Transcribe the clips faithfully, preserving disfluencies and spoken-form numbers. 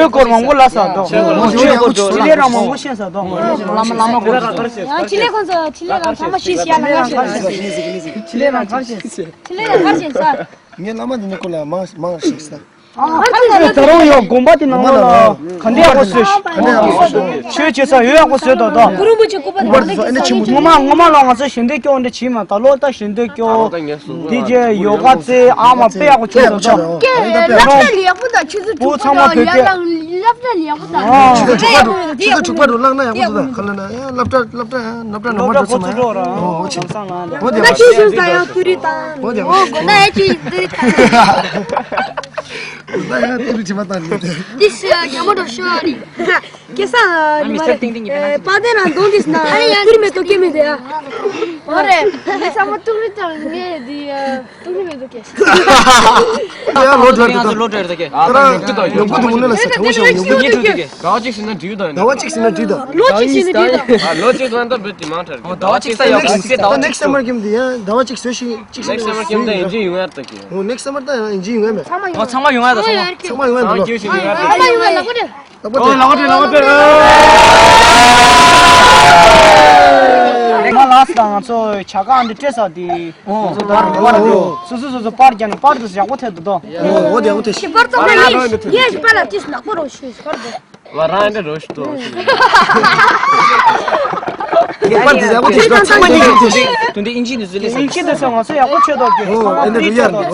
ཆོས་སྐོར་མང་པོ་ལ་ས་དོ། ཆོས་སྐོར་ཆོས་ལས་རང་མང་པོ་ཤེས་ས་དོ། བླ་མ་བླ་མ་སྐོར་ཆོས་ཆོས་ལས་ཁོང་ཚོ་ཆོས་ལས་རང་ཚང་མ་ཤེས་ཤེས་ལ་ང་ཤེས། ཆོས་ལས་རང་ཚང་ཤེས། ཆོས་ལས་རང་ཚང་ཤེས་ས། ངའི་བླ་མ་འདི་ནི་ཁོ་ལ་མང་མང་ཤེས་ས། ད་རུང་ཡང་དགོན་པ་དེ་ནང་ལོགས་ལ་ག་འདྲ་ཡག་པོ་བཟོས་ཤིག་ག་འདྲ་ཡག་པོ་བཟོས་ཤིག་ཆོས་བྱེད་ས་ཡོད་ཡག་པོ་བཟོས་དོ་དོ། གུ་རུ་རིན་པོ་ཆེ་སྐུ་པར་དེ་ཚོ་ཨེ་ནི་ཆེན་མོ། ངོ་མ་ངོ་མ་ལ་ང་ཚོ་ཞལ་འདོན་སྐྱོར་འདྲ་བྱེད་མ། ད་ལོ་ད་ཞལ་འདོན་སྐྱོར་འདི་རྗེས་ཡོ་ག་རྩེ་ཨ་མ་དཔེ་ཡག་པོ་བྱུང་དོ་དོ། སློབ་གྲྭ་ལེགས་པོ་དང་ཆུ་ཚོད་བུ་ཚང་མ་བོད་སྐད། སློབ་གྲྭ་ལེགས་པོ་དང་ཆུ་ཚོད་དྲུག་པ་རུ་ཆུ་ཚོད་དྲུག་པ་རུ་བླངས་ན་ཡག་པོ་འདུག་ད་ག་ལ་ན་ཡ་སློབ་གྲྭ་སློབ་གྲྭ་སློབ་གྲྭ་ནང་མ་འགྲོ་ཚོད་མ་ཡ། ཨོ་ཨོ་ཆེ། ཨོ་དེ་ད་ཁྱེད་ཚོ་ད་ཡང་ཐུགས་རེ་དང་། ཨོ་དེ་ཨོ་དགོན་ན་ཡ་ཅི་ཐུགས་རེ་དང་། ད་ཡང་ཐུགས་རེ་ཆེ་མ་བཏང་ནི། ཏིས་རྒྱ་མོ་འགྲོ་ཤོ་རི། སྐལ་བཟང་ནི་མ་རེད། པ་དེ་ན་གདོང་ཏིས་ན་ཐུགས་རེ་མེད་དོ་སྐྱེ་མེད་དེ་ཡ། ཨོ་རེད། ངས་ཚང་མ་ཐུགས་རེ་དང་ངས་འདི་ཡ། ཏུ་ནི་མེ་ཏུ་ཀེ། ཡ་ལོ་ཏྲར་ཏུ་ལོ་ཏྲར་ཏུ་ཀེ། ཁྱེད་རང་ཡོང་གི་འདུག་ནི་ལ་ས་ཆ་མོ་ཞིག་ཡོང་གི་འདུག་ཟླ་བ་གཅིག་ཟིན་ན་འགྲིག་ད། ཟླ་བ་གཅིག་ཟིན་ན་འགྲིག་ད། ལོ་གཅིག་ཟིན་ན་འགྲིག་ད། ཨ་ལོ་གཅིག་ལ་ད་བེད་དེ་མང་ཏྲར། ཟླ་བ་གཅིག་ས་ཡག་གུང་སེ་ཟླ་བ་གཅིག་next summer གྱི་འདི་ཡ་ཟླ་བ་གཅིག་བཟོས་ཤིག་གཅིག་next summer གྱི་འདི་ཡིན་གྱི་ཡོང་ཡ་ད་ཀྱི། ཨོ་next summer ད་ཡིན་གྱི་ཡོང་ཡ་མེད། ཚང་མ་ཡོང་ཡ་ད་ཚང་མ་ཡོང་ཡ་ད་ལོ། ཚང་མ་ཡོང་ཡ་ད་ལོ། ཚང་མ་ཡོང་ཡ་ད་ལོ། ལག་པ་སྤྲད། ལག་པ་སྤྲད། ལག་པ་སྤྲད། རེད་མ་ལགས་དང་ང་ཚོ་བྱ་དགའ་འདི་སྤྲད་ས་དེ། ཨོ། ང་ཚོ་ད་རུང་པར་འདུག་སོ་སོ་སོ་སོ་པར་རྒྱག་ནས་པར་དུ་ཡག་པོ་ཐེབས་འདུག་དོ། ཨོ་དེ་ཡག་པོ་ཐེབས་ཤིག་པར་ཙམ་མ་ཡིན། ངས་པར་ལ་ཅིས་ནག་པོ་རོ་ཤོས་པར་འདུག་ང་རང་འདྲ་རོ་ཤོས་འདུག་པར་དེ་ཡག་པོ་ཐེབས་ཤིག་ཚང་མ་ཉིད་ཀྱིས་ཐེབས་ཤིག་དོན་དེ་ཨིན་ཇི་དུ་ཟེར་ལེ་ཨིན་ཇི་དུ་ཟེར་ང་ཚོ་ཡག་པོ་ཆོད་འདུག་གི། ཨོ་ཨེ་འདྲ་རུ་ཡར་འདུག་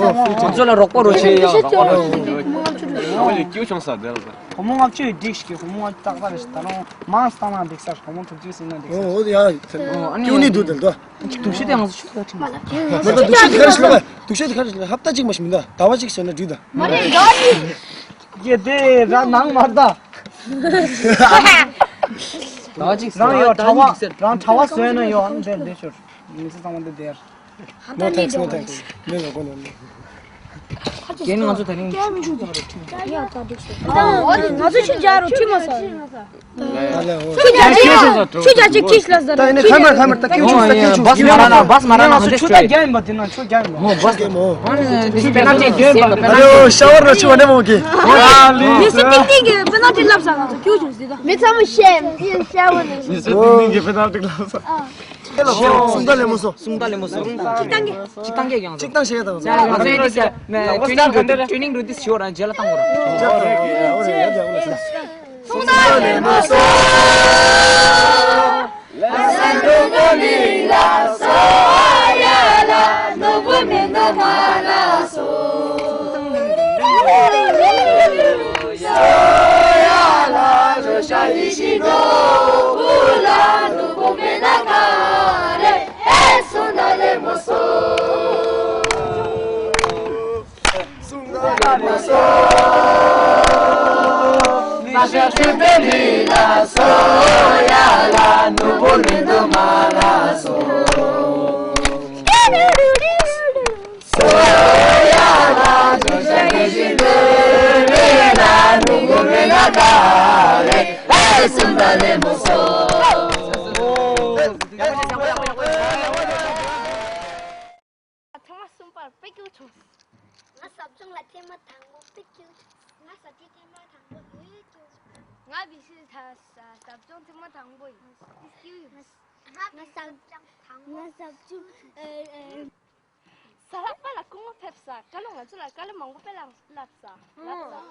ང་ཚོ་ལ་རོགས་པ་རོ་ཆེ་ཡ་རོགས་པ་རོ་ཆེ། ཨོ་ལེ་ཀྱུ་ཆུང་ས་དེ་ལ། སྒོར་མོ་ལྔ་བཅུ་ཡི་སྒྲིག་ཞིག་སྒོར་མོ་ལྔ་བཅུ་ཏག་ཏག་རེད་ཤག་ད་རུང་མང་སྟངས་ན་འགྲིག་ས། སྒོར་མོ་དྲུག་ཅུ་ཟིན་ན་འགྲིག་ས། ཨོ་ཨོ་ཡ། ཨ་ནི་ཀྱུ་ནི་འདུག་དེ་ལ་དོ། འདུག་ཤེས་དེ་ང་ཚོ་ཆུ་ཚོད་ཁ་ཁྲིམས་མ་ལ། མ་གཏོགས་འདུག་ཤེས་དེ་ག་རེ་ཞིག་ལ་འདུག་ཤེས་དེ་ག་རེ་ཞིག་ལ་ཧབ་ཏ་གཅིག་མ་ཞིག་མི་འདུག་ཟླ་བ་གཅིག་ཟེར་ན་འགྲིག་ད། མ་རེད་ཟླ་བ་གཅིག་ཡེ་དེ་ར་ནང་མར་ད། ཟླ་བ་གཅིག་རང་ཡོད་གྲྭ་བ་རང་གྲྭ་བ་བཟོས་ན་ཡོད་འདི་འདི་ཤོར། མི་ཚེ་ཚང་མ་འདི་བསྡད། No thanks, no thanks. མི་ལ་གོ་ནོ་ནི། རྒན་ང་ཚོ་ད་རིང་། ང་ཚོ་ཆུ་རྒྱག་རོགས་ཁྲིད་མ་སོང་། ཆུ་རྒྱག་ཅིག་ཆུ་རྒྱག་ཅིག་ཁྲིད་ལ་ཟེར། ད་ཡིན་ན་ཁ་མར་ཁ་མར་ད་ཀྱུ་ཆུ་ད་ཀྱུ་ཆུ། བཱས་མ་ར་ན་བཱས་མ་ར་ན་ང་ཚོ་ཆུ་ད་རྒྱག་ཡིན་པ་དེ་ན་ཆུ་རྒྱག་ཡིན་པ། མོ་བཱས་གེ་མོ། ཨ་ནི་པེ་ན་ལ་ཊི་རྒྱག་ཡིན་པ། ཨ་ལེ་ཤ་ཝར་ལ་ཆུ་བ་ནས་མོ་གི། མི་སི་ཏིང་ཏིང་གི་པེ་ན་ལ་ཊི་ལབ་ས་ང་ཚོ་ཀྱུ་ཆུ་ཟེར་ད། མི་ཚང་མ་ཤེས་ཤེས་བ་ནི། མི་སི་ཏིང་ཏིང་གི་པེ་ན་ལ་ཊི་ལབ་ས། སུམ་རྟགས་ལེན་མ་སོང་། སུམ་རྟགས་ལེན་མ་སོང་། གཅིག་བཏང་གི་གཅིག་བཏང་གི་ཀྱང་། ང་ཚོའི་ཏིས་ཡ་ཊི་རེ་ནིང་རུ་ཏིས་ཤོར་རང་རྗེས་ལ་བཏང་གོ་ར། སུམ་རྟགས་ལེན་མ་སོང་། ནོར་བུ་མི་ལ་སོ་ཡ་ལ་ནོར་བུ་མི་འདུག་མ་ལ་སོ། སོ་ཡ་ལ་རོ་ཤ་ཡི་ཤི་ནོར་བུ་ལ་ནོར་བུ་མི་ན་ག་རེ་ཨེ་སུ་ན་ལེ་མོ་སོ། ཚང་མ་གསུམ་པར་དཔེ་སྐྱིད་བྱུང་། ང་ཟབ་སྦྱོང་ལ་ཐེངས་མ་དང་པོ་དཔེ་སྐྱིད་བྱུང་། ང་ཟབ་སྦྱོང་ཐེངས་མ་དང་པོ་ཡོད་སྐྱིད་བྱུང་། ང་བི་སི་ད་ཟབ་སྦྱོང་ཐེངས་མ་དང་པོ་ཡིན། དཔེ་སྐྱིད་ཡོད། ང་ཟབ་སྦྱོང་དང་པོ། ང་ཟབ་སྦྱོང་ཨེ་ཨེ། ས་ལག་པ་ལ་སྐུ་ངོ་ཕེབས་ས་ཀ་ལོ་ང་ཚོ་ལ་ཀ་ལོ་མང་པོ་དཔེ་ལ་བསླབས་ས་བསླབས་ས།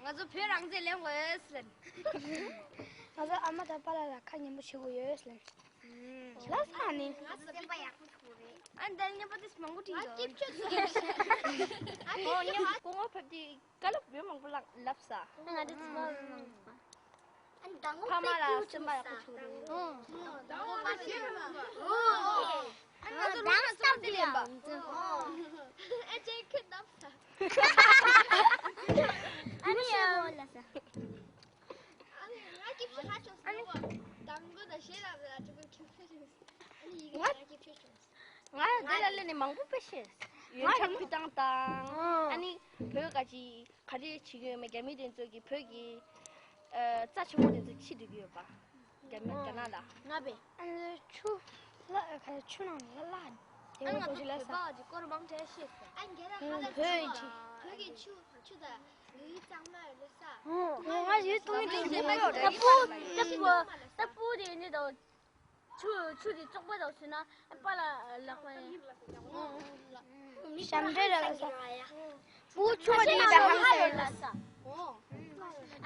ང་ཚོ་བོད་རང་བཙན་ལེན་དགོས་ཟེར། ང་ཚོ་ཨ་མ་དང་པཱ་ལགས་ལ་ཁ་ཉན་པོ་བྱེད་དགོས་ཡོད་ཟེར། ལ་ས་ནི། ང་སེམས་པ་ཡག་པོ་ཐུག་རེད། ཨ་འདི་ཉན་པ་དེ་མང་པོ་བྲིས་ཡོད། ཨ་ཉན་སྐུ་ངོ་ཕེབས་དུས་ཀ་ལོ་བོད་མང་པོ་ལ་བསླབས་ས། ང་ཚོ་ཚོ་མང་པོ། ཨ་ནི་དང་པོ་ཕ་མ་ལ་སེམས་པ་ཡག་པོ་ཐུག་རེད། ཨ་ནི་ང་ཚོ་ལོ་ན་ཚོ་དེ་ལེན་པ། ཨ་ཅེ་ཁེ་ཏབ་ས། ཨ་ནི་ཡ། ཨ་ནི་ང་སྐྱིད་ཤོས་ཧ་ཅང་སོང་བ། དང་པོ་དང་ཞེ་ལ་ལ་ཅུ་གུ་ཁྱུ་ཁྱུ་ཅུ། ཨ་ནི་ཡི་གེ་ང་སྐྱིད་ཤོས་བྱུང་། ང་འདི་ལ་ལས་ནས་མང་པོ་དཔེ་ཤེས། ཡོན་ཆབ་ཕུལ་སྟངས་དང་། ཨ་ནི་བོད་ག་ཅི་ག་རེ་བྱེད་ཀྱི་ཡོད་མེད། རྒྱ་མི་དེ་ཚོ་གི་བོད་ཀྱི་ཨ་རྩ་ཆེན་པོ་དེ་ཚོ་ཁྱི་འདུག་གི་ཡོད་པ། རྒྱ་མི་རྒྱ་ནག་ལ། ང་བས། ཨ་ནི་ཆུ་ལ་ག་ཆུ་ནང་ལ་ལ་དེ་ཨ་ང་ཚོ་བོད་པ་གི་སྐོར་མང་ཆེ་ཤེས་སོང་། ཨ་རྒན་ལགས་ཧ་ལས་བོད་ཀྱི་བོད་ཀྱི་ཆུ་ཆུ་དང་ལུས་གཙང་མ་ལོས་ས། ང་ཡུལ་སྟོང་ཉིད་དུ་ཡོད་རེད། ལྟ་བུ་ལྟ་བུ་ལྟ་བུ་དེ་ནི་དང་ཆུ་ཆུ་དེ་བཙོག་པ་དང་ཟེར་ན་པཱ་ལགས་ལགས་པ་ཡིན། ཞབས་འདྲེན་ར་ལ་ས། པུ་ཆུ་བ་དེ་ད་ཧ་ལས་ས།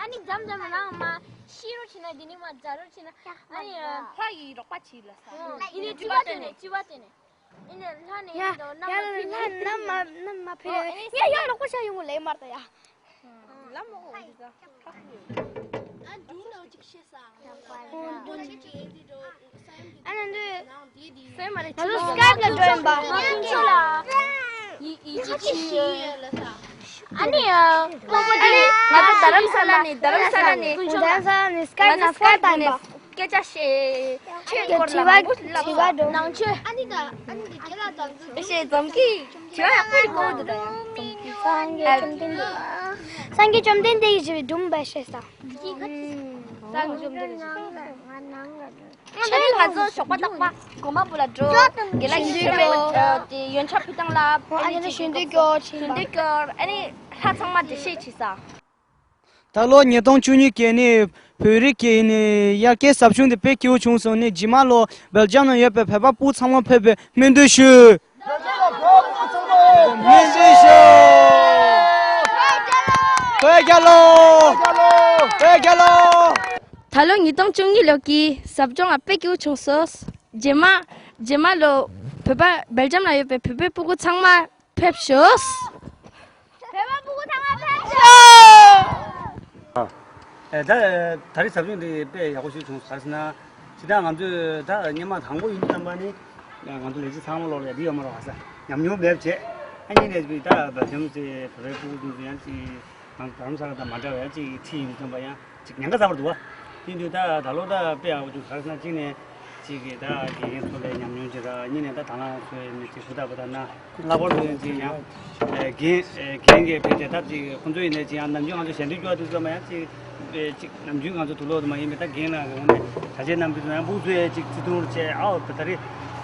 ཨ་ནི་འཇམ་འཇམ་ནང་མ་ཤི་རོ་ཆི་ན་དེ་ནི་མ་འཇའ་རོ་ཆི་ན་ཨ་ནི་ལྷ་ཡི་རོགས་པ་ཆི་ལ་ས། ཨི་ནི་ཅི་བ་དེ་ནི་ཅི་བ་དེ་ནི་ཨི་ནི་ལྷ་ནི་ཡ་ཡ་ལྷ་ནམ་མ་ནམ་མ་ཕེ་ཡ་ཡ་རོགས་པ་ཤ་ཡོང་ལེ་མར་ད་ཡ། ལམ་འོ་འདི་ག་ཁག་ཡོད། ཨ་འདུག་ལོ་ཅིག་ཤེས་ས། ཨ་ནི་འདི་སེམས་མ་རེད། ང་ཚོ་སི་ཀའེབ་ལ་འགྲོ་ཡིན་པ། ང་ཀུན་སྤྱོད་ལ་ཡི་ཡི་ཅི་ཅི་ཡོད་ལ་ས། ཨ་ནི་ཨ་ཁོང་པོ་དེ་ང་ཚོ་རྡ་རམ་ས་ལ་ནས། རྡ་རམ་ས་ལ་ནས། རྡ་རམ་ས་ལ་ནས་སི་ཀའེབ་ནང་ཕོན་བཏང་ཡིན་པ། སྐད་ཆ་བཤད། ཆོས་སྐོར་ལ་མང་པོ་ལབ་སོང་། ནང་ཆོས། ཨ་ནི་ད་ཨ་ནི་ད་རྒན་ལགས་དང་ཚོ་བཤད་འཛོམས་ཀྱི་དྲི་བ་ཡག་པོ་རེད་གོ་འདུག་ད། སངས་རྒྱས་བཅོམ་ལྡན་འདས། སངས་རྒྱས་བཅོམ་ལྡན་འདས་ཀྱིས་བྱས་པའི་སྒྲུང་འབའ་བཤད་ས། སངས་རྒྱས་བཅོམ་ལྡན་འདས། ང་ནང་ང་ནང་ང་ནང་། ང་ཚོ་ཞོགས་པ་རྟག་པར་དགོན་པ་བུ་ལ་འགྲོ། དགེ་ལགས་ཀྱིས་ཞུས་པའི་དེ་ཡོན་ཆབ་ཕུལ་སྟངས་ལ་ཨ་ནི་ཞུ་འདོད་སྐྱོར་ཞུ་འདོད་སྐྱོར། ཨ་ནི་ལྷ་ཚང་མ་འགྲེལ་བཤད་བྱེད་ས། ད་ལོ་ཉིས་སྟོང་བཅུ་གཉིས་ཀྱི་ནི་བོད་རིགས་ཀྱི་ནི་དབྱར་ཁའི་ཟབ་སྦྱོང་དེ་དཔེ་སྐྱིད་པོ་བྱུང་སོང་། ནི་རྗེས་མ་ལོ་སྦེལ་ཇམ་ནང་ཡོད་པའི་བོད་པ་སྤུ་གུ་ཚང་མ་ཕེབས་པའི་སྨོན་འདུན་ཞུ། སྨོན་འདུན་ཞུ། བོད་རྒྱལ་ལོ། བོད་རྒྱལ་ལོ། ད་ལོ་ཉིས་སྟོང་བཅུ་གཉིས་ལོ་གི་ཟབ་སྦྱོང་ང་དཔེ་སྐྱིད་པོ་བྱུང་སོང་། རྗེས་མ་རྗེས་མ་ལོ་བོད་པ་སྦེལ་ཇམ་ལ་ཡོད་པའི་བོད་པའི་སྤུ་གུ་ཚང་མ་ཕེབས་ཤོག། བོད་པ་སྤུ་གུ་ཚང་མ་ཕེབས་ཤོག། ཨ། ཨེ་ད་ད་རེས་ཟབ་སྦྱོང་འདི་དཔེ་ཡག་པོ་ཞིག་བྱུང་། ག་རེ་ཟེར་ན། ཇི་ལྟར་ང་ཚོས་ད་སྔོན་མ་དང་པོ་ཡིན་དུས་ཙམ་པ་ནི་ང་ཚོ་ལས་བྱེད་ཚང་མ་ལོག་ལ་འདི་ཡོད་མ་རེད་པ་ཟེར་ཉམས་མྱོང་མེད་པ་བྱས། ཨ་ནི་ནས་ད་བོད་ལྗོངས་ཚེ་བོད་པའི་སྤུ་གུ་ཚོ་ཡང་ཅིག་ང་ཚོ་དྷ་རམ་ས་ལ་དང་མ་འདྲ་བ་ཡང་ཅིག་ཁྲིད་ཡོང་དུས་ཙམ་པ་ཡང་ཅིག་ཉེན་ཁ་ཚ་བར་འདུག་བ། དེ་དུས་ད་ད་ལོ་ད་དཔེ་ཡག་པོ་བྱུང་། ག་རེ་ཟེར་ན་གཅིག་ནས། གཅིག་གིས་ད་དགེ་རྒན་ཚོ་ལ་ཉམས་མྱོང་ཅིག་རག་གཉིས་ནས་ད་དང་བླངས་ཚོས་ནས་ཅིག་ཧུར་ཐག་པ་ད་ན་ལྷག་པར་དུ་ཡང་ཅིག་ཡང་རྒན་རྒན་གྱིས་བོད་དེ་ད་ཅིག་ཁོང་ཚོ་ཡིན་ནས་ཅིག་ཡང་ནམ་རྒྱུན་ང་ཚོ་ཞལ་འདོན་སྐྱོར་དུས་ཙམ་པ་ཡང་ཅིག་ཅིག་ནམ་རྒྱུན་ང་ཚོ་དུག་ལོག་དུ་མ་ཡིན་པའི་ད་རྒན་ལགས་ཀྱི་ངོས་ནས་གྲྭ་ཆས་བསྣམས་དུས་ཙམ་ཡང་སྤུ་གུ་ཚོས་ཅིག་བརྩི་མཐོང་རུ་བྱས། ཨའོ་ད་རེས་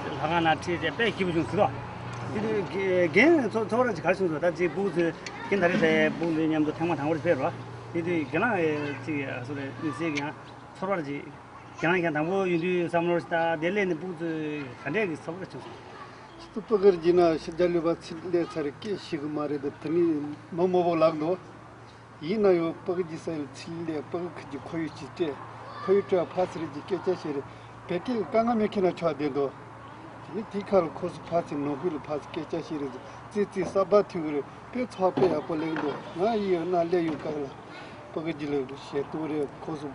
ལྷ་ཁང་ནང་ཁྲིད་དེ་དཔེ་སྐྱིད་པོ་བྱུང་ཟེར་རོ། དེ་དུས་རྒན་ཚོ་ཚོར་བ་ཅིག་ག་རེ་བྱུང་སོང་། ད་ཅིག་སྤུ་གུ་ཚོས་རྒན་ད་རེས་ད་སྤུ་གུ་ཚོའི་མཉམ་དུ་ཐེངས་མ་དང་པོ་རེད་ཕེབས་རོ། དེ་དུས་རྒན་ལགས་ཅིག་ཨ་སོ་རེ་དམིགས་བསལ་གྱི་ཡང་ཚོར་བ་ཅིག་ཀྱང་ཀྱང་དང་པོ་ཡིན་དུས་བསམ་བློ་ཞིག་ད་དེ་ལས་ནི་སྤུ་གུ་ཚོས་ག་འདྲས་ཀྱི་ཚོར་བ་བྱུང་སོང་། ཕ་གིར་གྱིས་ན་ཕྱི་རྒྱལ་ལུས་པ་ཚིག་ལས་ཚར་སྐད་ཤེས་གི་མ་རེད་པས། དེ་ནི་མི་མོ་བོ་ལག་འདུག་ཡིན་ན་ཡང་ཕ་གི་རྒྱལ་ས་ཡི་ཚིག་ལས་ཕ་གི་ཁུ་གི་ཁོར་ཡུག་ཅིག་སྤྲད། ཁོར་ཡུག་སྤྲད་ཕ་ཚིག་རེད་ཀྱི་སྐད་ཆ་བཤད་རེད། བོད་སྐད་དཀའ་ངལ་མེད་མཁན་ལ་ཆགས་བསྡད་འདུག་དེ་ནས་དེའི་ཁར་ཁོ་ཚོ་ཕར་ཚུར་ནང་ཁུལ་ལ་ཕར་ཚུར་སྐད་ཆ་བཤད་རེས་ཙི་ཙི་གསར་པ་ཐོས་གི་རེད། དཔེ་ཚོགས་དཔེ་ཡག་པོ་ལེགས་འདུག་ང་ཡི་ཡོད་ན་སླེབས་ཡོང་གི་ལ། ཕ་གི་རྒྱུད་ལ་བཤད་སྟངས་རེད། ཁོ་ཚོ་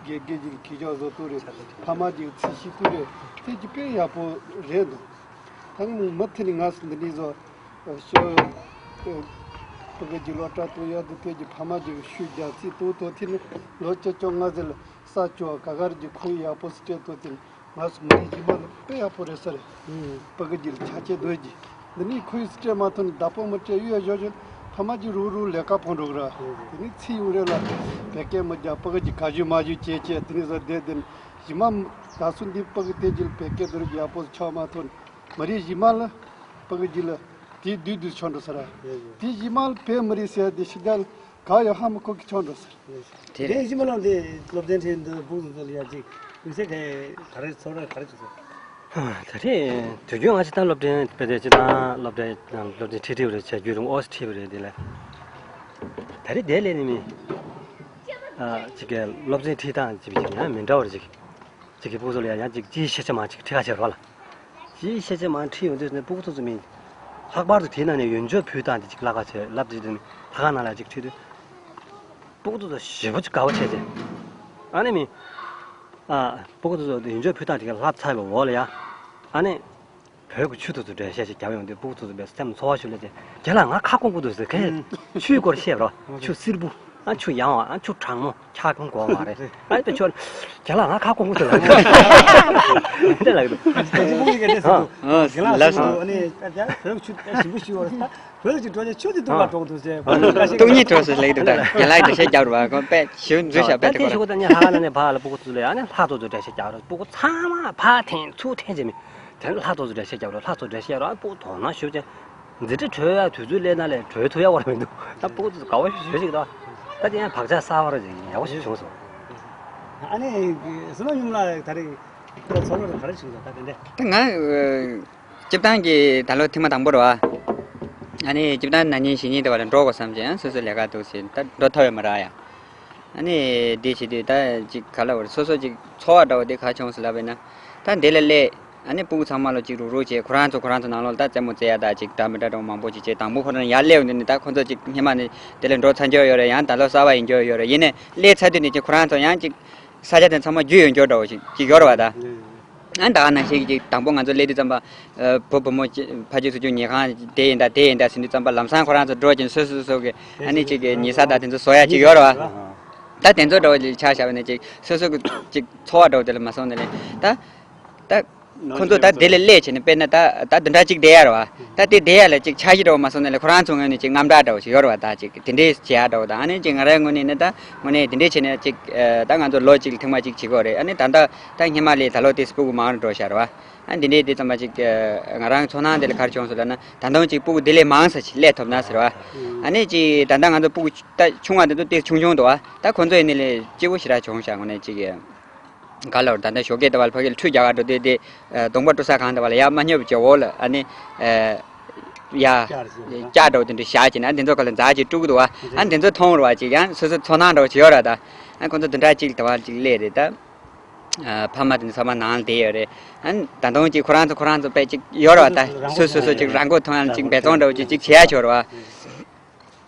དགེ་རྒན་གྱི་གི་ཅག་བཟོ་སྟངས་རེད། ཕ་མ་གྱི་ཚིག་བཤད་སྟངས་རེད། དེ་གྱི་དཔེ་ཡག་པོ་རེད་འདུག་ད་ནི་མུ་མཐུད་ནས་ང་ཚོ་འདི་ནས་བཟོ། ཤོ། ཕ་གི་རྒྱུད་སློབ་གྲྭ་གཏོང་ཡག་དེ་དེ་གྱི་ཕ་མ་གྱི་ཤུགས་རྒྱག་རྩིས་གཏོང་ཐོག་དེ་ནི་ལོ་བཅུ་བཅོ་ལྔ་ཟེར་ལ། ས་ཆ་ག་གར་གྱི་ཁོར་ཡུག་ཡག་པོ་ཞིག་སྤྲད་ཐུབ་ཚེ་ང་ཚོ་མི་རིགས་རྗེས་མ་ལ་དཔེ་ཡག་པོ་རེད་ས་རེད། ཨུམ། ཕ་གི་རྒྱུད་ལ་ཆ་ཆེ་འདོད་ཀྱི། འདི་ནས་ཁོར་ཡུག་སྤྲད་མ་ཐུབ་ནས་བདག་པོ་མི་སྤྲད་གཡུལ་བཞག་བཞག་ཕ་མ་གྱི་རུག་རུག་ལས་ཀ་ཕོག་འགྲོ་གི་ར། ཨུམ། དེ་ནས་ཚེ་ཡུན་རིང་ལ་བོད་སྐད་མི་རྒྱག་ཕ་གི་རྒྱུད་ག་ཞུ་མ་ཞུ་བྱས་བྱས་དེ་ནས་བཟོ་བསྡད་བསྡད་ནས་རྗེས་མ་ད་སུ་འདི་ཕ་གི་དེ་རྒྱུད་ལ་བོད་སྐད་དེ་རུ་ཡག་པོ་ཆགས་མ་ཐུབ་ནས་མི་རིགས་རྗེས་མ་ལ་ཕ་གི་རྒྱུད་ལ་དེ་བསྡུས་བསྡུས་ཆགས་འགྲོ་ས་ར། ཨུམ། དེ་རྗེས་མ་ལ་བོད་མི་རིགས་ཟེར་དེ་ཕྱི་རྒྱལ་ག་ཡོད་ཧ་མ་གོ་གི་ཆགས་འགྲོ་ས་ར། དེ་རེད། དེ་ཡིན་མ་ལ་འདི་སློབ་ཚན་ཁྲིད་འདི་སྤུ་གུ་ཚོ་ལ་ཡ་ཅིག་དམིགས་བསལ་ག་ག་རེ་ཚོར་བ་ག་རེ་བྱུང་སོང་། ད་རེས་དུས་རྒྱུན་ང་ཅི་ད་སློབ་ཚན་དཔེ་དེ་ཅི་ད་སློབ་ཚན་སློབ་ཚན་ཁྲིད་ཁྲིད་རེད་བྱ་རྒྱུ་རུང་ཨོ་སི་ཁྲིད་པ་རེད་དེ་ལ། ད་རེས་དེ་ལས་ནི་མི་ཅིག་གི་སློབ་ཚན་ཁྲིད་སྟངས་ཅི་བྱེད་ཡང་མི་འདྲ་བ་རེད་ཅིག་ཅིག་གི་སྤུ་གུ་ཚོ་ལ་ཡང་ཡང་ཅིག་ཅིའི་ཤེས་བྱ་མང་ཅིག་ཁྲིད་ཁ་བྱེད་རོགས་ལ། ཅིའི་ཤེས་བྱ་མང་ཁྲིད་ཡོང་དུས་ནས་སྤུ་གུ་ཚོ་ཚོ་མིན། ལྷག་པར་དུ་དེའི་ནང་ནས་ཡོན་ཆབ་ཕུལ་སྟངས་དེ་ཅིག་བསླབ་ཁ་བྱེད་ལབ་དུས་ནས་ལྷག་ཁང་ནང་ལ་ཅིག་ཁྲིད་དུས། སྤུ་གུ་ཚོ་ཚོ་ཞེ་པོ་ཅིག་དགའ་བ་བྱས་ཏེ། ཨ་ནི་མིན། ཨ། སྤུ་གུ་ཚོ་ཚོ་ཡོན་ཆབ་ཕུལ་སྟངས་དེ་ག་བསླབ་ཚར་བའི་འོག་ལ་ཡ། ཨ་ནི། བོད་ཀྱི་ཆུ་ཐོག་ཏུ་འགྲེལ་བཤད་ཅིག་རྒྱབ་ཡོང་དུས་སྤུ་གུ་ཚོ་ཚོ་བས་སེམས་ཚོར་བ་ཞིག་སླེབས་ཏེ་རྒན་ལགས་ང་ཁ་སྐོམ་པོ་འདུག་ཟེར་མཁན་ཆུའི་སྐོར་བཤད་པ་རོ་ཆུ་བསིལ་པོ་ཨ་ཆུ་ཡང་བ་ཨ་ཆུ་གྲང་མོ་ཁྱག་ཁོང་གོ་མ་རེད་ཨ་དཔེ་ཆོ་རྒན་ལགས་ང་ཁ་སྐོམ་པོ་འདུག་ལབ་འདི་ལབ་འདུག་ཨ་ལབ་སོང་། ཨ་ནི་བོད་ཆུ་ཞིམ་པོ་ཞིག་བ་རེད། བོད་ཀྱི་འགྲོ་ཆ་ཆུ་དེ་དུག་ལ་གྲོགས་འདུག་ཟེར་བ་ལ་བཀྲ་ཤིས་སྟོང་ཉིད་གྲོགས་སུ་ལེགས་འདུག་ད་རྒན་ལགས་འགྲེལ་བཤད་རྒྱབ་རེད་བ་ཁོང་དཔེ་ཞིབ་འཇུག་བྱ་དཔེ་ད་དེ་ཁོ་ད་ནི་ལྷ་ཁང་ནང་ནས་ཕར་ལ་སྤུ་གུ་ཚོ་ལ་ཨ་ནི་ལྷ་ཐོག་ཏུ་འགྲེལ་བཤད་རྒྱབ་རེད་སྤུ་གུ་ཚང་མ་ཕར་འཐེན་ཚུར་འཐེན་བྱས་མི། དེ་ནི་ལྷ་ཐོག་ཏུ་འགྲེལ་བཤད་རྒྱབ་རེད་ལྷ་ཐོག་འགྲེལ་བཤད་རོགས་ཨ་སྤུ་གུ་དོ་སྣང་ཞུ་ཅན། འཛིན་གྲྭ་གྲོལ་ཡ་དུས་ཚོད་སླེབས་ན་ལས་གྲོལ་ཐུབ་ཡ་བར་མི་འདུག་ད་སྤུ་གུ་ཚོ་དགའ་བ་ཞུ་ཞིག་ད། ད་དེ་ཡང་བག་ཆགས་གསར་བ་རེ་ཡག་པོ་ཞིག་བྱུང་སོང་། ཨ་ནི་བསོད་ནམས་ཉུང་ལ་ད་རེས་ཚོར་བ་ག་རེ་བྱུང་སོང་ད་དེ་འདྲས། ད་ང་། སྤྱིར་བཏང་གི་ད་ལོ་ཐེངས་མ་དང་པོ་རེད་བ། ཨ་ནི་སྤྱིར་བཏང་ན་ནིང་གཞེས་ནིང་དེ་བ་ལ་འགྲོ་དགོས་བསམ་བྱས་ཡང་སོ་སོ་ལས་ཀ་འདུག་ཟེར་ད་འགྲོ་ཐུབ་ཡོད་མ་རེད་ཡ། ཨ་ནི་འདི་བྱེད་དུས་ད་ཅིག་ག་ལ་བར་སོ་སོ་ཅིག་ཚོར་བ་འདྲ་བོ་དེ་ག་བྱུང་སོང་ལབ་པ་ཡིན་ན། ད་འདི་ལ་སླེབས་ཨ་ནི་སྤུ་གུ་ཚང་མ་ལ་ཅིག་རུག་རུག་བྱས་ཁོ་རང་ཚོ་ཁོ་རང་ཚོ་ནང་ལོགས་ལ་ད་རྩེད་མོ་རྩེ་ཡ་ད་ཅིག་འདྲ་མི་འདྲ་འདྲ་བོ་མང་པོ་ཅིག་བྱས་དང་པོ་ཁོ་རང་ཡར་སླེབས་ཡོང་དུས་ནི་ད་ཁོ་ཚོ་ཅིག་སྔོན་མ་ནས་དེ་ལས་འགྲོ་ཚར་འགྱོ་ཡོད་རེད་ཡང་ད་ལོ་གསར་པ་ཡིན་འགྱོ་ཡོད་རེད་ཡིན་ནའི་སླེབས་ཚར་དུས་ནས་ཅིག་ཁོ་རང་ཚོ་ཡང་ཅིག་ས་ཆ་དེ་ཚང་མ་རྒྱུས་ཡོད་འགྱོ་འདྲ་བོ་ཞིག་ཅིག་ཡོད་རེད་བ་ད། ཨ་ད་ག་ནང་བཞིན་གྱི་དང་པོ་ང་ཚོ་སླེབས་དུས་ཙམ་པ། བུ་བུ་མོ་ཕ་གི་སུ་ཆུང་ཉལ་ཁང་དེ་ཡིན་ད་དེ་ཡིན་ད་ཟེར་དུས་ཙམ་པ་ལམ་སང་ཁོ་རང་ཚོ་འགྲོ་ཅིང་སོ་སོ་སོ་གི་ཨ་ནི་ཅིག་གི་ཉལ་ས་ད་དེ་ཚོ་བཟོ་ཡ་ཅིག་ཡོད་རེད་བ། ད་དེ་ཚོ་འདྲ་བོ་ཅིག་ཆ་བཞག་པ་ནི་ཅིག་སོ་སོ་གི་ཅིག་ཚོར་བ་འདྲ་བོ་དེ་ལ་མ་སོང་ནི་ལས་ད་ད་ཁོ་ཚོ་ད་དེ་ལ་སླེབས་བྱས་ནས་དཔེར་ན་ད་ད་དེ་འདྲ་ཅིག་བསྡད་ཡ་རེད་བ། ད་དེ་བསྡད་ཡ་ལ་ཅིག་འཆར་གཞི་འདྲ་བོ་མ་སོང་ནི་ལས་ཁོ་རང་ཚོ་ངོས་ནས་ཅིག་རྔམ་སྐྲག་འདྲ་བོ་ཞིག་ཡོད་རེད་བ། ད་ཅིག་དེ་འདྲའི་བྱེད་ཡ་འདྲ་བོ་ད་ཨ་ནི་ཅིག་ང་རའི་ངོས་ནས་ནི་ད་དངོས་གནས་དེ་འདྲའི་བྱས་ནས་ཅིག་ད་ང་ཚོ་ལོ་གཅིག་ལ་ཐེངས་མ་གཅིག་བྱེད་དགོས་རེད། ཨ་ནི་ད་ལྟ་ད་སྔོན་མ་ལས་ད་ལོ་དེ་སྤུ་གུ་མང་རུ་འགྲོ་ཤག་རེད་བ། ཨ་འདི་འདྲའི་དེ་ཙམ་པ་ཅིག་ང་རང་ཚོར་སྣང་དེ་ལ་ག་རེ་བྱུང་སོང་ལབ་ན་ད་དུང་ཅིག་སྤུ་གུ་དེ་ལས་མང་ས་ཞིག་སླེབས་ཐུབ་ན་ཟེར་བ། ཨ་ནི་ཅིག་ད་ལྟ་ང་ཚོ་སྤུ་གུ་ད་ཆུང་བ་དེ་ཚོ་དེ་ཆུང་ཆུང་འདུག་བ། ད་ཁོ་ཚོ་ཡིན་ནི་ལས་སྐྱིད་པོ་ཞེ་དྲག་བྱུང་ཤག་དངོས་གནས་ཅིག་ག་ལབ་ད་ལྟ་ཞོགས་ཀས་ད་བ་ལ་ཕ་གིར་ཁྲུས་རྒྱག་ག་འགྲོ་དུས་དེ་གདོང་པ་བཀྲུ་ས་གང་ད་བ་ལ་ཡར་མ་སྙོབ་ཀྱི་འོག་ལ་ཨ་ནི་ཡ་ལྕགས་འདྲ་བོ་དེ་འདྲ་བཞག་བྱས་ན་དེ་ཚོ་ག་ལ་འཛག་ཅིག་དཀྲུག་གི་འདུག་བ། ཨ་དེ་ཚོ་མཐོང་རུ་བ་ཅིག་ཡང་སོ་སོ་ཚོར་སྣང་འདྲ་བོ་ཅིག་ཡོད་ར་ད། ཨ་ཁོ་ཚོ་དེ་འདྲ་ཅིག་ད་བ་ཅིག་སླེབས་རེད་ད། ཨ་ཕ་མ་དེ་ཚོ་ཚང་མ་ནང་ལ་བསྡད་ཡོད་རེད། ཨ་ད་དུང་ཅིག་ཁོ་རང་ཚོ་ཁོ་རང་ཚོ་དཔེ་ཅིག་ཡོད་རེད་བ་ད། སོ་སོ་སོ་ཅིག་རང་མགོ་ཐོན་ཡ་ཅིག་འབད་བརྩོན་འདྲ་བོ་ཅིག་ཅིག་བྱེད་ཡ་ཆོག་རེད་བ།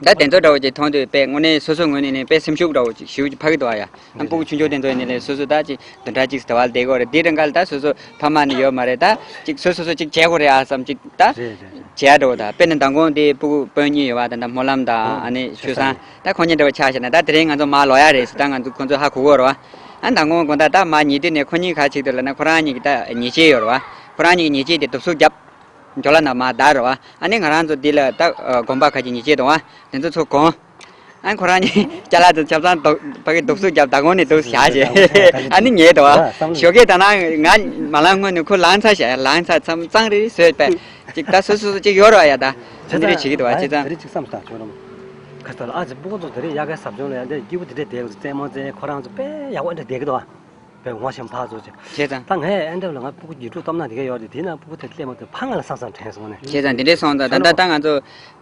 ད་དེ་ཚོ་འདྲ་བོ་ཅིག་མཐོང་དུས་དཔེ་དངོས་གནས་སོ་སོ་ངོས་ནས་ནི་དཔེ་སེམས་ཤུགས་འདྲ་བོ་ཅིག་ཞེ་པོ་ཅིག་འཕར་གི་འདུག་བ་ཡ། ཨ་སྤུ་གུ་ཆུང་ཆུང་དེ་ཚོ་ཡིན་ནི་ལས་སོ་སོ་ད་ཅིག་དེ་འདྲ་ཅིག་ཟེར་བ་ལ་བསྡད་དགོས་རེད། དེ་འདྲ་འགའ་ལ་ད་སོ་སོ་ཕ་མ་ནི་ཡོད་མ་རེད་ད། ཅིག་སོ་སོ་སོ་ཅིག་བྱེད་དགོས་རེད་ཨ་བསམ་ཅིག་ད། རེད་རེད། བྱེད་ཡ་འདྲ་བོ་ད་དཔེར་ན་མདང་དགོང་དེ་སྤུ་གུ་སྤུན་གཉིས་ཡོད་བ་ད་ད་སྨོན་ལམ་དང་ཨ་ནི་ཆོས་བཟང་ད་ཁོང་གཉིས་འདྲ་བོ་ཆ་བཞག་ན་ད་དེ་རིང་ང་ཚོ་མར་ལོག་ཡ་རེད་ཟེར་ད་ང་ཚོ་ཁོང་ཚོ་ཧ་གོ་གི་ཡོད་རེད་བ། ཨ་མདང་དགོང་དགོང་དག་ད་མར་ཉལ་དུས་ནས་ཁོ་གཉིས་ག་ཅིག་འདུག་ལབ་ན་ཁོ་རང་གཉིས་ཀྱི་ད་ཉལ་ཆས་ཡོད་རེད་བ། ཁོ་རང་གཉིས་ཀྱི་ཉལ་ཆས་དེ་གདུབ་གཟུགས་རྒྱབ། ཇོ་ལ་ན་མར་བདའ་རེད་བ། ཨ་ནི་ང་རང་ཚོ་འདི་ལ་ད་དགོན་པ་ཁ་ཅིག་ཉལ་ཆས་འདུག་བ། དེ་ཚོ་ཚུར་གོན། ཨ་ཁོ་རང་གཉིས་ཅ་ལག་དང་ཆབ་གསང་ཕ་གི་གདུབ་གཟུགས་རྒྱབ་ད་གོན་ནས་འདུག་བཞག་བྱས། ཨ་ནི་ཉལ་འདུག་བ། ཞོགས་ཀས་ད་ནང་ང་མ་ལངས་སྔོན་ནས་ཁོ་ལངས་ཚར་བཞག་ཡ་ལངས་ཚར་མཚམས་གཙང་རེ་རེ་བཟོས་པས། ཅིག་ད་སོ་སོ་སོ་ཅིག་ཡོད་རེད་བ་ཡ་ད། དེ་འདྲ་བྱེད་ཀྱི་འདུག་བ་བྱས་ཙང་། དེ་རིང་ཅིག་བསམ་སོང་ད་ཁྱོད་རང་། ཁ་ས་ལ་ཨ་ཅེ་སྤུ་གུ་ཚོ་དེ་རིང་དབྱར་ཁའི་ཟབ་སྦྱོང་ལ་ཡ་འདི་སྐྱིད་པོ་དེ་འདྲས་བསྡད་ཡོད་རྩེད་མོ་རྩེ་ཁོ་རང་ཚོ་དཔེ་ཡག་པོ་འདྲ་བསྡད་ཀྱི་འདུག་བ། བས་ངོ་ཤེས་ཕར་ཚུར་བྱས། བྱས་ཙང་། ད་ངས་ཨེ་འདྲ་ལ་ང་སྤུ་གུ་ཉི་དྲུག་སྟོབས་ན་དེ་ག་ཡོད་རེད། དེ་ན་སྤུ་གུ་དེ་སླེབས་མ་ཐུབ་ཕ་ང་ལ་བསམ་བསམ་དྲན་སོང་ནས། བྱས་ཙང་དེ་འདྲས་སོང་ཙང་ད་ལྟ་ད་ང་ཚོ་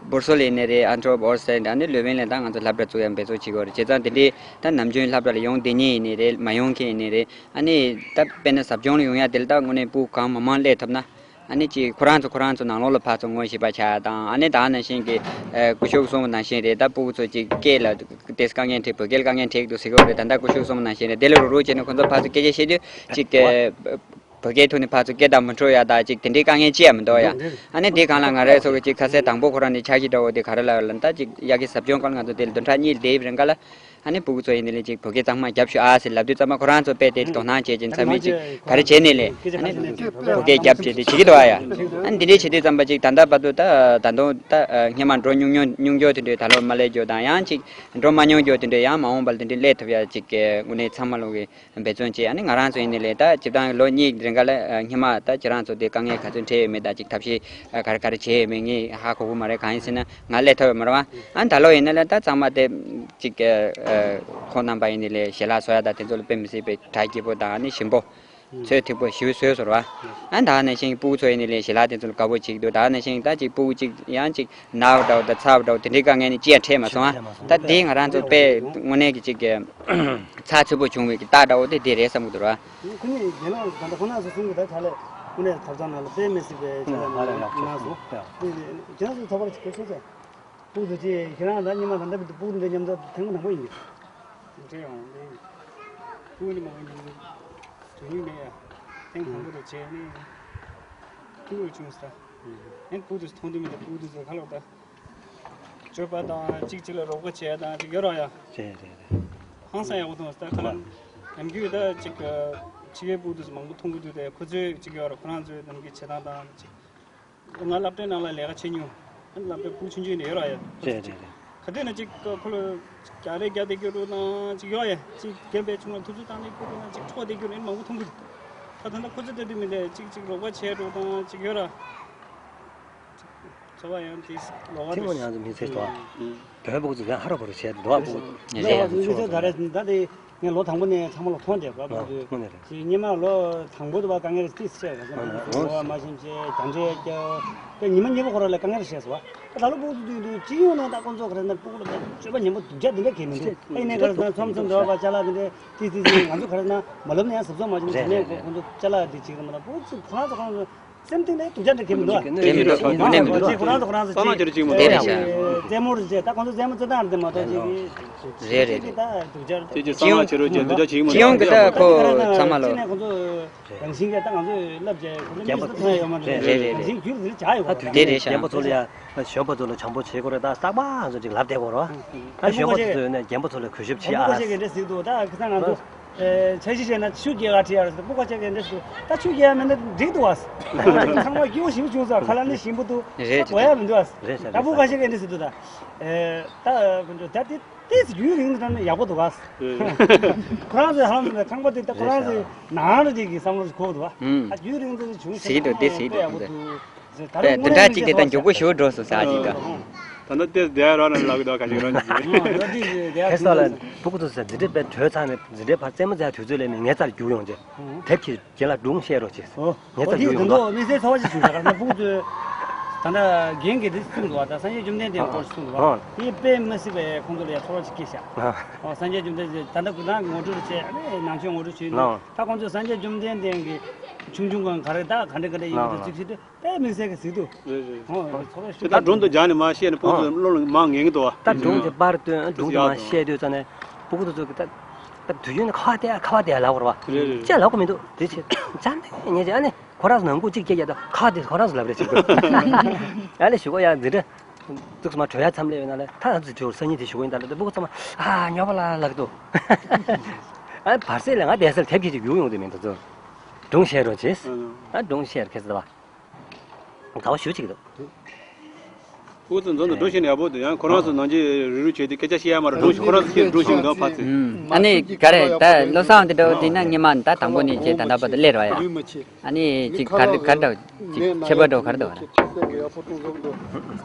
བུར་སོ་ལི་ནས་རེད། ཨན་ཐྲོ་བོར་སེ་ཨ་ནི་ལུས་ཕན་ལ་ད་ང་ཚོ་སློབ་གྲྭ་བཙུགས་ཡ་འབད་བརྩོན་བྱེད་དགོས་རེད། བྱས་ཙང་དེ་འདྲས་ད་ནམ་རྒྱུན་སློབ་གྲྭ་ལ་ཡོང་བསྡད་མཁན་ཡིན་ནི་རེད། མ་ཡོང་མཁན་ཡིན་ནི་རེད། ཨ་ནི་ད་དཔེར་ན་ཟབ་སྦྱོང་ལ་ཡོང་ཡ་དེ་ལ་ད་དངོས་གནས་སྤུ་གུ་གང་མང་མང་སླེབས་ཐུབ་ན། ཨ་ནི་ཅིག་ཁོ་རང་ཚོ་ཁོ་རང་ཚོ་ནང་ལོགས་ལ་ཕར་ཚུར་ངོ་ཤེས་པ་ཆགས་དང་། ཨ་ནི་ད་ནང་བཞིན་གྱི་ཨ་སྐུ་ཞབས་གསུངས་པ་ནང་བཞིན་རེད། ད་སྤུ་གུ་ཚོ་ཅིག་སྐད་ལ་དེ་དཀའ་ངལ་འཕྲད། བོད་སྐད་ལ་དཀའ་ངལ་འཕྲད་འདུག་ཟེར་གྱི་ཡོད་རེད། ད་ལྟ་སྐུ་ཞབས་གསུངས་པ་ནང་བཞིན་རེད། དེ་ལ་རོགས་རོགས་བྱས་ནས་ཁོ་ཚོ་ཕར་ཚུར་སྐད་ཆ་བཤད་དུས་ཅིག་ཨ་བོད་སྐད་ཐོག་ནས་ཕར་ཚུར་སྐད་བརྡ་མི་འཕྲོད་ཡ་ད་ཅིག་དེ་འདྲའི་དཀའ་ངལ་ཅི་ཡང་མི་འདུག་ཡ། ཨ་ནི་དེ་སྒང་ལ་ང་རའི་ཚོ་གི་ཅིག་ཁ་སང་དང་པོ་ཁོ་རང་ནས་ཕྱག་ཞུ་འདྲ་བོ་དེ་ག་རེ་ལབ་ལབ་ན། ད་ཅིག་ཡ་གི་ཟབ་སྦྱོང་སྐབས་ལ་ང་ཚོ་དེ་ལ་བདུན་ཕྲག་གཉིས་ལ་བསྡད་པའི་རིང་ག་ལ། ཨ་ནི་སྤུ་གུ་ཚོ་ཡིན་ནི་ལས་ཅིག་བོད་སྐད་གཙང་མ་རྒྱབ་ཤོག་ཨ་ཟེར་ལབ་དུས་ཙམ་པ་ཁོ་རང་ཚོ་དཔེ་དེ་དོ་སྣང་བྱེད་ཅིང་ཚང་མས་ཅིག་ག་རེ་བྱས་ནས་ལས་ཨ་ནི་བོད་སྐད་རྒྱབ་བྱས་ཏེ་བྱེད་ཀྱི་འདུག་ཨ་ཡ། ཨ་ནི་འདི་འདྲའི་བྱེད་དུས་ཙམ་པ་ཅིག་ད་ལྟ་བར་དུ་ད་ད་དུང་ད་སྔོན་མ་འགྲོ་མྱོང་མྱོང་མྱོང་རྒྱུ་དེ་འདྲའི་ད་ལོ་མ་སླེབས་རྒྱུ་དང་། ཡང་ཅིག་འགྲོ་མ་མྱོང་རྒྱུ་དེ་འདྲའི་ཡང་མ་འོངས་པར་དེ་འདྲའི་སླེབས་ཐུབ་ཡ་ཅིག་དངོས་གནས་ཚང་མ་ལོག་གི་འབད་བརྩོན་བྱས། ཨ་ནི་ང་རང་ཚོ་ཡིན་ནི་ལས་ད་སྤྱིར་བཏང་ལོ་གཉིས་རིང་ག་ལ་སྔོན་མ་ད་ཁྱེད་རང་ཚོ་དེ་དཀའ་ངལ་ག་ཚོད་འཕྲད་ཡོད་མེད་ད་ཅིག་ཐབས་ཤེས་ག་རེ་ག་རེ་བྱས་ཡོད་མེད་ངས་ཧ་གོ་གི་མ་རེད། གང་ཡིན་ཟེར་ན། ང་སླེབས་ཐུབ་ཡོད་མ་རེད་བ། ཨ་ནི་ད་ལོ་ཡིན་ན་ལས་ད་ཚང་མ་དེ་གཅིག་ཨ་ཁོང་རྣམ་པ་ཡིན་ནི་ལས་ཞལ་ལག་བཟོ་ཡ་ད་དེ་ཚོ་ལ་དཔེ་མི་སྲིད་པའི་གྲ་རྒྱས་པོ་དང་ཨ་ནི་ཞིམ་པོ། ཚོད་ཐིག་པོ་ཞེ་པོ་བཟོས་སོང་བ། ཨ་ནི་ད་ནང་བཞིན་སྤུ་གུ་ཚོ་ཡིན་ནི་ལས་ཞལ་ལག་དེ་ཚོ་ལ་དགའ་པོ་བྱེད་ཀྱི་འདུག་ད་ནང་བཞིན་ད་གཅིག་སྤུ་གུ་གཅིག་ཡང་གཅིག་ན་བ་འདྲ་བོ་དང་ཚ་བ་འདྲ་བོ་དེ་འདྲའི་དཀའ་ངལ་ནི་ཅི་ཡང་འཕྲད་མ་སོང་ཨ། ད་དེ་ང་རང་ཚོ་དཔེ་དངོས་གནས་ཀྱི་གཅིག་གི་ཚགས་ཚུད་པོ་བྱུང་བའི་གི་རྟགས་འདྲ་བོ་དེ་དེ་རེད་བསམ་གྱི་འདུག་ར། ཁོ་གཉིས་རྒན་ལགས་ད་ལྟ་ཁོ་རང་ཚོ་གསུམ་གྱིས་ད་ཆ་ལས་དངོས་གནས་ཐབ་ཚང་ནང་ལ་དཔེ་མི་སྲིད་པའི་ཆ་ལས་ནང་ལ་གནང་སོང་། ཁྱེད་རང་ཚོ་ཚོགས་པར་གྱི་སྐད་ཆ་བཤད། སྤུ་གུ་ཚོ་ཅིག་ཁྱེད་རང་ད་སྔོན་མ་ད་ལྟ་བར་དུ་སྤུ་གུ་འདི་མཉམ་དུ་ཐེངས་མ་དང་པོ་ཡིན་གྱི། འདྲེ་ཡོང་འདྲེ་ཡོང་། སྤུ་གུ་ནི་མང་པོ་མཉམ་དུ་དུས་ཡུན་མེད་ཡ། ཐེངས་དང་པོ་དུ་བྱས་ནས་ཐུགས་ལ་བྱུང་ས། ཨེ་སྤུ་གུ་ཚོ་མཐོང་དུས་མི་འདུག་སྤུ་གུ་ཚོ་ཁ་ལོག་ད། སྤྱོད་པ་དང་གཅིག་གཅིག་ལ་རོགས་པ་བྱས་དང་གཅིག་ཡོད་ར་ཡ། རེད་རེད་རེད། ཧང་སང་ཡག་པོ་མཐོང་ས་ད་ཁ་ལ། ནམ་རྒྱུན་ད་གཅིག་ཕྱི་རྒྱལ་སྤུ་གུ་ཚོ་མང་པོ་མཐོང་གི་འདུག་དེ་ཁོ་ཚོས་གཅིག་ཡོད་ར་ཁོ་རང་ཚོའི་ནམ་རྒྱུན་བྱེད་སྟངས་དང་གཅིག་ང་སློབ་གྲྭའི་ནང་ལ་ལས་ཀ་བྱེད་མྱོང་། ཨ་ནི་སློབ་གྲྭའི་སྤུ་གུ་ཆུང་ཆུང་ནས་ཡོད་ར་ཡ། རེད་རེད་རེད། ག་དུས་ན་ཅིག་ཁོ་ལ་རྒྱག་རེས་རྒྱག་བསྡད་རྒྱུ་རུ་དང་ཅིག་ཡོད་ཡ། ཅིག་རྒན་པའི་ཆུང་ལ་ཐུབ་ཚོད་བཏང་བསྡད་རྒྱུ་རུ་དང་ཅིག་འཕྲོག་བསྡད་རྒྱུ་རུ་ཨ་ནི་མང་པོ་མཐོང་གི་འདུག་ད་ད་ལྟ་ཁོ་ཚོ་ལྟ་དུས་མི་འདྲ་ཅིག་ཅིག་རོགས་པ་བྱས་རུ་དང་ཅིག་ཡོད་ར། ཚོར་བ་ཡང་དེ་ལོག་པ་ཐེངས་མང་ཡང་དུ་མི་ཚེ་དོ། བོད་ཕྲུག་ཚོ་ཡང་ཧ་ར་བ་རུ་བྱས་འདུག་ཕྲུ་གུ་རེད། ཡང་ཚོ་ཚོ་ད་རེས་ད་དེ་ངས་ལོ་དང་པོ་ནས་ཚང་མ་ལ་མཐོང་བསྡད་པ་ཕྲུ་གུ་ཚོས། དངོས་གནས་རེད། དེ་སྔོན་མ་ལོ་དང་པོ་དུ་བ་དཀའ་ངལ་ཏིས་བྱས་པ་ཚོ་ཕྲུ་གུ་ཚོ་ལོ་བ་མ་ཤེས་བྱས་རྒྱ་འདྲེ་སྐྱ་དེ་ཉི་མ་གཉིས་པོ་ཁོ་ར་ལ་དཀའ་ངལ་བྱས་སོང་བ། ད་ལོ་ཕྲུ་གུ་ཚོ་དུས་དུ་སྤྱི་ཡོངས་ནང་ད་ཁོང་ཚོ་ག་རེ་ན་ཕྲུ་གུ་ལ་སྤྱོད་པ་ཉམས་པོ་སྡུག་ཅག་འདི་འདྲ་གས་མི་འདུག་ཨ་ཡིན་ནའི་ག་རེ་ན་ཚོམ་ཚོམ་འདྲ་བ་ཅ་ལག་འདི་འདྲ་ཏིས་ཏིས་ཏིས་ང་ཚོ་ག་རེ་ན་མ་ལབ་ན་ཡང་ཟབ་ཟོབ་མ་བྱུང་། རེད་དེ་ནས་རེད་རེད། ཁོང་ཚོ་ཅ་ལག་འདི་བྱེད་གི་མ་ད་ཕྲུ་གུ་ཚོ་ཁོ་རང་ཚོ་ཁོང་ཚོ། སེམས་གཏིང་ནས་སྡུག་ཅག་འདྲ་གས་མི་འདུག་དེ་མི་འདུག་དངོས་གནས་མི་འདུག་ཁོ་རང་ཚོ་ཁོ་རང་ཚོ་ཚང་མ་དེ་འདྲ་བྱེད་ཀྱི་མི་འདུག་དེ་རེད་ཤག་རྩེད་མོ་རེད་ཅེས་ད་ཁོང་ཚོ་རྩེད་མོ་རྩེ་སྟངས་རེད་མ་གཏོགས་ཅིག་རེད་རེད་རེད། ད་སྡུག་ཅག་ཅིག་ཅིག་གསང་བ་བྱེད་རོགས་བྱེད་སྡུག་ཅག་བྱེད་ཀྱི་མི་འདུག་སྤྱི་ཡོངས་ཀྱི་ད་ཁོ་ཚང་མ་ལོ། གཅིག་ནས་ཁོང་ཚོ་རང་བཞིན་གྱི་ད་ང་ཚོས་བསླབ་བྱས་ཁོང་ཚོ་མི་ཚོ་མཐོང་ཡ་ཡོད་མ་རེད། རེད་རེད་རེད། རང་བཞིན་རྒྱུད་ལ་འདི་འདྲ་བྱ་ཡོད་པ་རེད། དེ་རེད་ཤག་རྒན་པ་ཚོ་ལ་ཡ་གཞོན་པ་ཚོ་ལ་བྱམས་པོ་བྱེད་དགོས་རེད། ད་རྟག་པར་ང་ཚོ་ཅིག་ལབ་བསྡད་དགོས་རེད། ད་གཞོན་པ་ཚོ་ནས་རྒན་པ་ཚོ་ལ་གུས་ཞབས་བྱེད་ཨ། ད་ཁ་སང་ང་ཚོ། ཨེ། འཆར་གཞི་བྱས་ན་ཆུ་རྐྱལ་ག་ཁྲིད་ཡ་རེད་ཟེར། སྤུ་གུ་ཆ་གས་འདྲ་ཞིག་འདུག་ད་ཆུ་རྐྱལ་ཡ་མེད་ན་འགྲིག་འདུག་བ། ཚང་མ་སྐྱིད་པོ་ཞེ་པོ་བྱུང་སོང་། ཁ་ལག་ནི་ཞིམ་པོ་འདུག་རེད་ད་གོ་ཡ་མི་འདུག་བ། རེད་ད་སྤུ་གུ་ཆ་གས་འདྲ་ཞིག་འདུག་ད། ཨེ། ད་ཁོ་ཚོ་ད་དེ་ཏིས་རྒྱུན་རིང་དུ་ཡག་པོ་འདུག་བ། ཁོ་རང་ཚོའི་ཧང་ཚོ་ཁང་པ་དེ་ད་ཁོ་རང་ཚོའི་ནང་རེ་དེ་གི་བསམ་བློ་ཞིག་འཁོར་འདུག་བ། ད་རྒྱུན་རིང་དུ་བྱུང་སོང་། ཟེར་གྱི་འདུག་དེ་ཟེར་གྱི་འདུག་ཡག་པོ་འདུག་ད་དེ་འདྲ་གཅིག་དེ་ད་མགྱོགས་པོ་ཞེ་པོ་འགྲོ་སོང་ཟེར་ཨ་ཅིག་ད། ད་ལྟ་དེ་བསྡད་རོགས་ན་ལབ་ཀྱི་འདུག་ག་ཅིག་རང་གིས། ཁ་སང་ལ་སྤུ་གུ་ཚོ་ཟེར་འཛིན་གྲྭའི་དཔེ་གྲོལ་ཚར་ནས་འཛིན་གྲྭའི་ཕར་རྩེད་མོ་རྩེ་ཡ་དུས་ཚོད་སླེབས་ནས་ངའི་རྩར་རྒྱུགས་ཡོང་རྗེས་དེབ་ཀྱི་རྒན་ལགས་སྒྲུང་བཤད་རོགས་བྱེད། ངའི་རྩར་རྒྱུགས་ཡོང་དོ། དམིགས་བསལ་ཚོར་བ་ཞིག་བྱུང་ཤག་ཁ་སང་སྤུ་གུ་ཚོས་ད་ལྟ་རྒན་གྱིས་འདི་གསུངས་འདུག་བ། ད་སངས་རྒྱས་བཅོམ་ལྡན་འདས་སྐོར་གསུངས་འདུག་བ། དེ་དཔེ་མི་སྲིད་པའི་ཁོང་ཚོ་ལ་ཡ་ཚོར་བ་ཞིག་སྐྱེས་ཤག་སངས་རྒྱས་བཅོམ་ལྡན་འདས་ད་ལྟ་ཁོ་རང་ངོ་སྤྲོད་བྱས་ཨ་ནི་ནང་ཆོས་ངོ་སྤྲོད་བྱས་ནས་ད་ཁོང་ཚོས་སངས་རྒྱས་བཅོམ་ལྡན་འདས་ཀྱི་ཆུང་ཆུང་སྒང་ག་རེ་ད་ག་འདྲ་ག་འདྲ་ཡིན་པ་དེ་གཟིགས་བྱེད་དུས། དཔེ་དམིགས་བསལ་གྱི་གཟིགས་འདུག་རེད་རེད། ཨོ་ཚོར་བ་ཞིག་ད་སྒྲུང་དུ་སྦྱར་ནས་མར་བཤད་ནས་སྤུ་གུ་ཚོ་བློ་ལ་མར་ངེས་ཀྱི་འདུག་བ། ད་སྒྲུང་དེ་པར་བཏོན་སྒྲུང་དེ་མར་བཤད་དུས་ཙ་ནས་སྤུ་གུ་ཚོ་ཚོ་གི་ད་ད་དུས་རྒྱུན་ནས་ཁ་བ་བལྟས་ཁ་བ་བལྟས་ལབ་དགོས་རེད་བ། རེད་རེད། ཅེས་ལབ་དགོས་མི་འདུག་དེ་ཆེ་ཅང་ནས་ཉེ་ཅེ་ཨ་ནི་ཁོ་རང་ཚོ་ནང་ཁུག་གཅིག་སྐྱེས་ཀྱ་ད་ཁ་བ་བལྟས་ཁོ་རང་ཚོ་ལབ་རེད་ཅིག་དགོས། ཨ་ནི་ཞུ་གོ་ཡ་འཛིན་གྲྭ་ཙུགས་མ་གྲོལ་ཡ་མཚམས་སླེབས་ཡོད་ན་ལས་ད་ང་ཚོ་ཚོ་སང་ཉིན་དེ་ཞུ་གོ་ཡིན་ད་ལ་ད་སྤུ་གུ་ཚང་མ་ཨ་ཉོ་བ་ལ་ལབ་འདུག་ཨ་བར་སེ་ལས་ང་བསྡད་སར་དེབ་ཀྱི་ཅིག་ཡུག་ཡོང་དེ་མིན་ད་ཚོ། སྒྲུང་བཤད་རོགས་བྱེད། ཨ་སྒྲུང་བཤད་རོགས་ཁྱེད་ཚོ་ད་བ། དགའ་བ་ཞུ་ཅིག་འདུག་ཁོ་ཚོ་འཛོམས་དང་སྒྲུང་བཤད་ནས་ཡག་པོ་འདུག་ཡང་ཁོ་རང་ཚོ་ནང་ཆེ་རུ་རུ་བྱས་ཏེ་སྐད་ཆ་བཤད་ཡ་མ་རེད། སྒྲུང་ཁོ་རང་ཚོ་སྐད་སྒྲུང་བཤད་འདུག་ཕར་ཚུར། ཨ་ནི་ག་རེ་ད་བློ་བཟང་དེ་འདྲ་བོ་དེ་ན་སྔོན་མ་ད་དང་པོ་ནས་བྱས་ད་ལྟ་བར་དུ་སླེབས་རོགས་ཡ། ཨ་ནི་ཅིག་ག་རེ་ག་རེ་འདྲ་བོ་ཅིག་ཁྱད་པར་འདྲ་བོ་ག་རེ་འདུག་ག་རེ།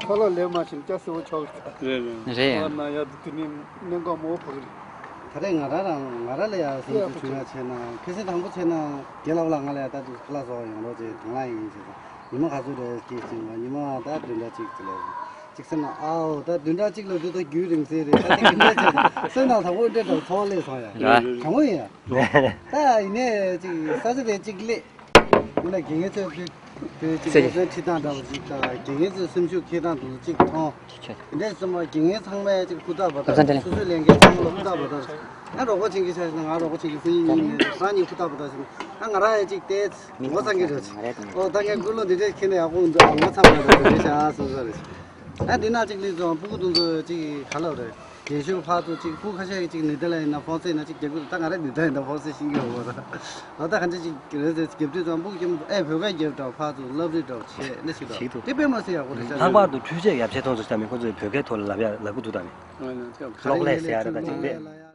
ཁ་ལག་ལས་མ་ཤེས་སྐྱ་སེར་པོ་ཆགས། རེད་རེད། རེད་ཡ། ཁ་ལག་ན་ཡ་དུ་དུ་ནི་གནད་འགག་མང་པོ་ཕོག་གི་རེད། ད་རེས་ང་རང་རང་ང་རང་ལ་ཡ་སེམས་ཤུགས་ཆུང་ཡ་བྱས་ན། ཁ་སང་དང་པོ་བྱས་ན་རྒན་ལགས་ལ་ང་ལ་ཡ་ད་དུ་ཁ་ལག་བཟོ་བ་ཡོང་རོགས་བྱེད། དང་བླངས་ཡིན་བྱས་ཙང་ཉི་མ་ག་ཚོད་རེད་སྐྱེས་ཟིན་པ། ཉི་མ་ད་བདུན་ཕྲག་གཅིག་ཙམ་ལ་གཅིག་ཟེར་ན། ཨའོ་ད་བདུན་ཕྲག་གཅིག་ལ་འདི་ད་རྒྱུན་རིང་ས་རེད། ད་དེ་གི་འདྲ་བྱས་ན་སེམས་ནང་དང་པོ་འདྲ་འདྲ་ཚོར་སླེབས་སོང་ཡ། ཡ། དྲང་པོ་ཡིན་ཡ། ད་ཡིན་ནའི་གཅིག་ས་ཆ་དེ་གཅིག་སླེབས། ཡིན་ན་དགེ་རྒན་ཚོས་དུས་དུས་གཅིག་སློབ་ཚན་ཁྲིད་སྟངས་འདྲ་བ་ཅིག་དང་། དགེ་རྒན་ཚོའི་སེམས་ཤུགས་འཁྱེར་སྟངས་འདུག་གཅིག་མཐོང་། དེ་འདྲ་སོང་ཙང་དགེ་རྒན་ཚང་མས་གཅིག་ཧུར་ཐག་པ་དང་། སོ་སོའི་ལས་འགན་ཚང་མ་ལ་ཧུར་ཐག་པ་དང་། ང་རོགས་པ་བྱེད་མཁན་ཆགས་ན་ང་རོགས་པ་བྱེད་མཁན་སུ་ཡིན་ཡིན་ནས་རང་ཉིད་ཧུར་ཐག་པ་དང་ཟེར་ན། ང་རང་ཡང་གཅིག་བལྟས་ངོ་ཚ་གི་རེད། ཨོ་ད་ངས་ཀུན་སློང་འདི་འདྲས་འཁྱེར་ན་ཡག་པོ་འདུག་ཨ་ངོ་ཚ་བ་དང་འདི་འདྲས་བྱ་སོང་ས་རེད། ཨ་འདི་ན་གཅིག་སླེབས་སོང་། སྤུ་གུ་དེ་ཚོ་གཅིག་ག་ལབ་རེད། རྒན་ཤོས་ཕར་ཚུར་གཅིག་སྤུ་གུ་ཁ་ཤས་ཀྱིས་གཅིག་ནི་ཏ་ལ་ཡིན་ན་ཕོན་སེ་ཡིན་ན་གཅིག་རྒྱབ་ཀྱི་འདུག་ད་ང་རང་ནི་ཏ་ཡིན་ན་ཕོན་སེ་ཤེས་ཀྱི་ཡོད་རེད། ཨོ་ད་གང་ཅི་གཅིག་རེད་ཟེར་རྒྱབ་དུས་ཙམ་སྤུ་གུ་རྒྱབ་ཨེ་བོད་སྐད་རྒྱབ་དང་ཕར་ཚུར་ལབ་རེས་འདྲ་བོ་བྱས་ནས་ཤིག་དང་། དེ་དཔེ་མ་སྲིད་ཡག་པོ་རེད་ཤག་ལྷག་པར་དུ་འཕྲུལ་ཆས་ཡར་རྒྱས་གཏོང་ཚུལ་ལྟ་མིན་ཁོ་ཚོས་བོད་སྐད་ཐོག་ལ་ལབ་ཡ་ལབ་ཀྱི་འདུག་ད་ནི། གློག་ཀླད་ཟེར་ཡ་རེད་ད་ཅིག་དེ།